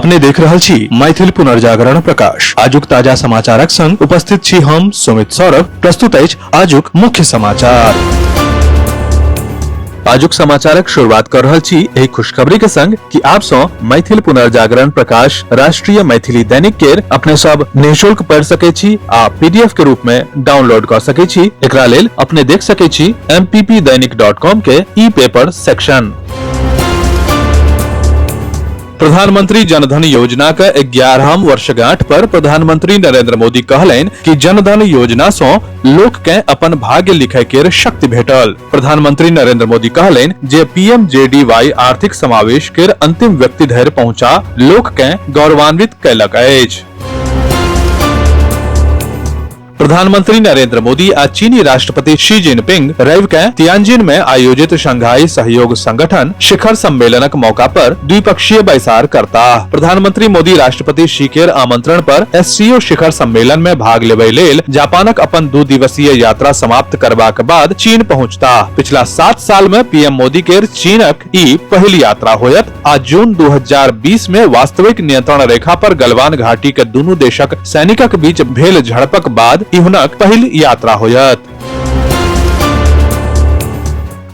अपने देख रहल छी मैथिल पुनर्जागरण प्रकाश। आजुक ताजा समाचारक संग उपस्थित छी हम सुमित सौरभ। प्रस्तुत अछि आजुक मुख्य समाचार। आजुक समाचारक शुरुआत कर रहल छी एहि खुशखबरी के संग कि आप सौ मैथिल पुनर्जागरण प्रकाश राष्ट्रीय मैथिली दैनिक केर अपने सब निःशुल्क पढ़ सके छी आ पीडीएफ के रूप में डाउनलोड कर सके छी। एकरा लेल अपने देख सके छी mppdainik.com के ई पेपर सेक्शन। प्रधानमंत्री जनधन योजना के 11हम वर्षगांठ पर प्रधानमंत्री नरेंद्र मोदी कहलनि कि जनधन योजना सं लोक के अपन भाग्य लिखय केर शक्ति भेटल। प्रधानमंत्री नरेंद्र मोदी कहलनि जे पीएमजेडीवाई आर्थिक समावेश केर अंतिम व्यक्ति धरि पहुंचा लोक के गौरवान्वित कयलक अछि। प्रधानमंत्री नरेंद्र मोदी आ चीनी राष्ट्रपति शी जिनपिंग रवि के तियानजिन में आयोजित शंघाई सहयोग संगठन शिखर सम्मेलनक मौका पर द्विपक्षीय बैसार करताह। प्रधानमंत्री मोदी राष्ट्रपति she केर आमंत्रण पर एससीओ शिखर सम्मेलन में भाग लेबय लेल जापानक अपन 2 दिवसीय यात्रा समाप्त करबाक बाद चीन पहुंचताह। पिछला 7 साल में पीएम मोदी केर चीनक ई पहिल यात्रा होयत आ जून 2020 में वास्तविक नियंत्रण रेखा पर गलवान घाटी के दुनू देशक सैनिकक बीच भेल झड़पक बाद ई हुनक पहिल यात्रा होयत।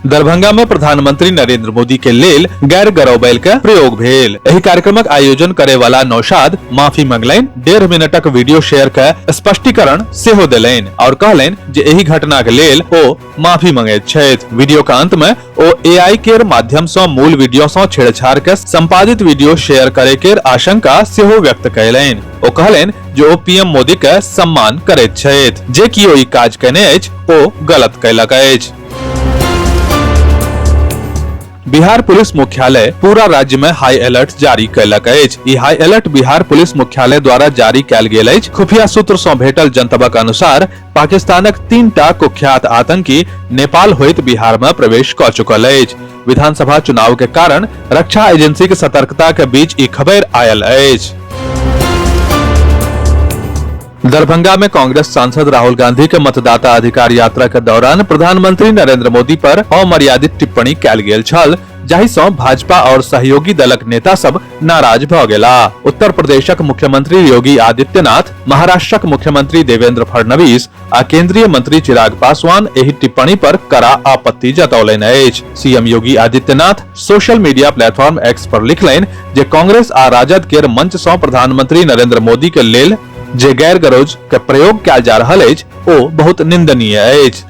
दरभंगा में प्रधानमंत्री नरेंद्र मोदी के लेल गैर गरौबैल के प्रयोग भेल। एहि कार्यक्रमक आयोजन करे वाला नौशाद माफी मंगलनि। 1.5 मिनटक वीडियो शेयर के स्पष्टीकरण सेहो देलनि और कहलनि जे एहि घटना के लेल ओ माफी मंगैत छथि। वीडियो के अंत में ओ एआई केर माध्यम सं मूल वीडियो सं छेड़छाड़ के संपादित वीडियो शेयर करे केर आशंका सेहो व्यक्त कयलनि। ओ कहलनि जे ओ पीएम मोदी के सम्मान करैत छथि। जे कियो ई काज कयने अछि ओ गलत कयलक अछि। बिहार पुलिस मुख्यालय पूरा राज्य में हाई अलर्ट जारी कयलक अछि। ई हाई अलर्ट बिहार पुलिस मुख्यालय द्वारा जारी कयल गेल अछि। खुफिया सूत्र सं भेटल जनतबक अनुसार पाकिस्तानक 3टा कुख्यात आतंकी नेपाल होइत बिहार में प्रवेश क चुकल अछि। विधानसभा चुनाव के कारण रक्षा एजेंसी के सतर्कता के बीच ई खबर आयल अछि। दरभंगा में कांग्रेस सांसद राहुल गांधी के मतदाता अधिकार यात्रा के दौरान प्रधानमंत्री नरेंद्र मोदी पर अमर्यादित टिप्पणी कयल गेल छल, जाहि सं भाजपा और सहयोगी दलक नेता सब नाराज भ गेला। उत्तर प्रदेशक मुख्यमंत्री योगी आदित्यनाथ, महाराष्ट्रक मुख्यमंत्री देवेंद्र फडणवीस आ केंद्रीय मंत्री चिराग पासवान एहि टिप्पणी पर कड़ा आपत्ति जतौलनि अछि। CM Yogi Adityanath social media platform X पर लिखलनि जे कांग्रेस आ राजद केर मंच सं प्रधानमंत्री नरेंद्र मोदी के लेल जे गैर गरौज के प्रयोग कयल जा रहल अछि ओ बहुत निंदनीय अछि।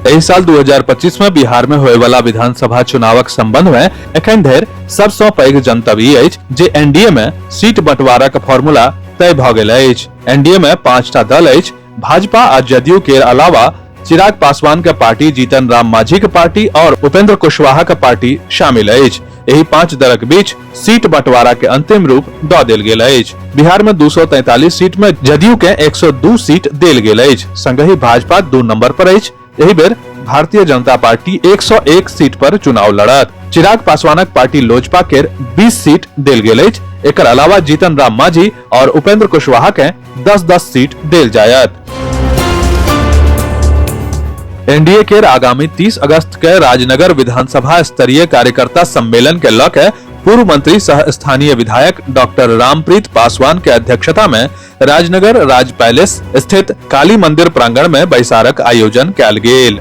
एहि साल 2025 में बिहार में होय वाला विधानसभा चुनावक संबंध में एखन धरि सबसँ पैघ जनतब ई अछि जे एनडीए में सीट बंटवाराक फॉर्मूला तय भऽ गेल अछि। एनडीए में 5टा दल अछि। भाजपा आ जदयू केर अलावा चिराग पासवान के पार्टी, जीतन राम मांझी के पार्टी और उपेंद्र कुशवाहा के पार्टी शामिल अछि। एहि 5 दलक बीच सीट बंटवारा के अंतिम रूप द देल गेल अछि। बिहार में 243 सीट में जदयू के 102 सीट देल गेल अछि। संगहि भाजपा 2 नंबर पर अछि। एहि बेर भारतीय जनता पार्टी 101 सीट पर चुनाव लड़त। चिराग पासवानक पार्टी लोजपा केर 20 सीट देल गेल अछि। एकर अलावा जीतन राम मांझी और उपेंद्र कुशवाहा के 10-10 सीट देल जायत। एनडीए केर आगामी 30 अगस्त के राजनगर विधानसभा स्तरीय कार्यकर्ता सम्मेलन के ल के पूर्व मंत्री सह स्थानीय विधायक डॉक्टर रामप्रीत पासवान के अध्यक्षता में राजनगर राज पैलेस स्थित काली मंदिर प्रांगण में बैसारक आयोजन कयल गेल।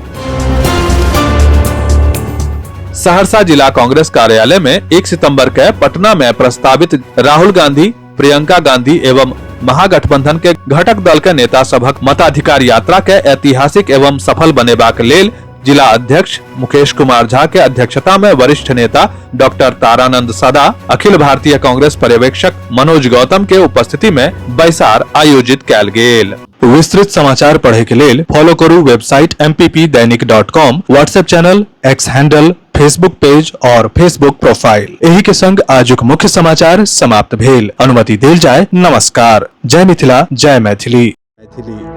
सहरसा जिला कांग्रेस कार्यालय में 1 सितंबर के पटना में प्रस्तावित राहुल गांधी, प्रियंका गांधी एवं महागठबंधन के घटक दल के नेता सभक मताधिकार यात्रा के ऐतिहासिक एवं सफल बनेबाक लेल जिला अध्यक्ष मुकेश कुमार झा के अध्यक्षता में वरिष्ठ नेता डॉक्टर तारानंद सदा, अखिल भारतीय कांग्रेस पर्यवेक्षक मनोज गौतम के उपस्थिति में बैसार आयोजित कयल गेल। विस्तृत समाचार पढ़े के लेल फॉलो करू website mppdainik.com, WhatsApp channel, X handle, Facebook page और फेसबुक प्रोफाइल। एही के संग आजुक मुख्य समाचार समाप्त भेल। अनुमति देल जाय। नमस्कार। जय मिथिला, जय मैथिली। मैथिली।